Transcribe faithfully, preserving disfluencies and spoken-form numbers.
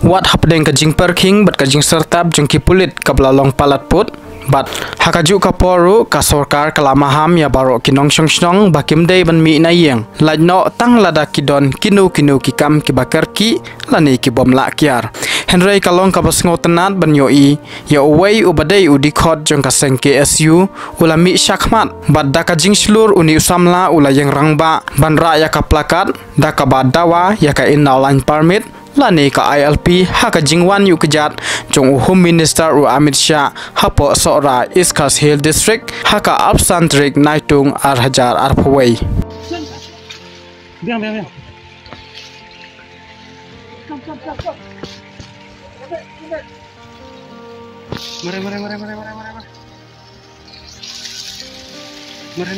Wat hapdeng ka jingpyrkhing bad ka jingsertap jong ki pulit kaba la long palat put, bad ha kajuh ka por ruh ka sorkar ka la maham ïa baroh ki nongshong shnong ba kim dei ban mih na ïing, lait noh tang lada ki don kino kino ki kam kiba kyrkieh lane ki bym lah kiar. Hynrei ka long kaba sngewtynnad ban ïohi ïa uwei uba dei u dkhot jong ka seng K S U u la mih shakhmat bad da ka jingshlur une u samla u la ïeng rangbah ban rah ïa ka plakat da kaba dawa ïa ka inner line permit lane ka I L P ha ka jingwan ïuh kjat jong u Home Minister u Amit Shah hapoh Sohra, East Khasi Hills District ha ka arphew san tarik Naitung ar hajar arphew wei. Biang, biang, biang. Mari, mari, mari, mari, mari, mari, mari. Mari.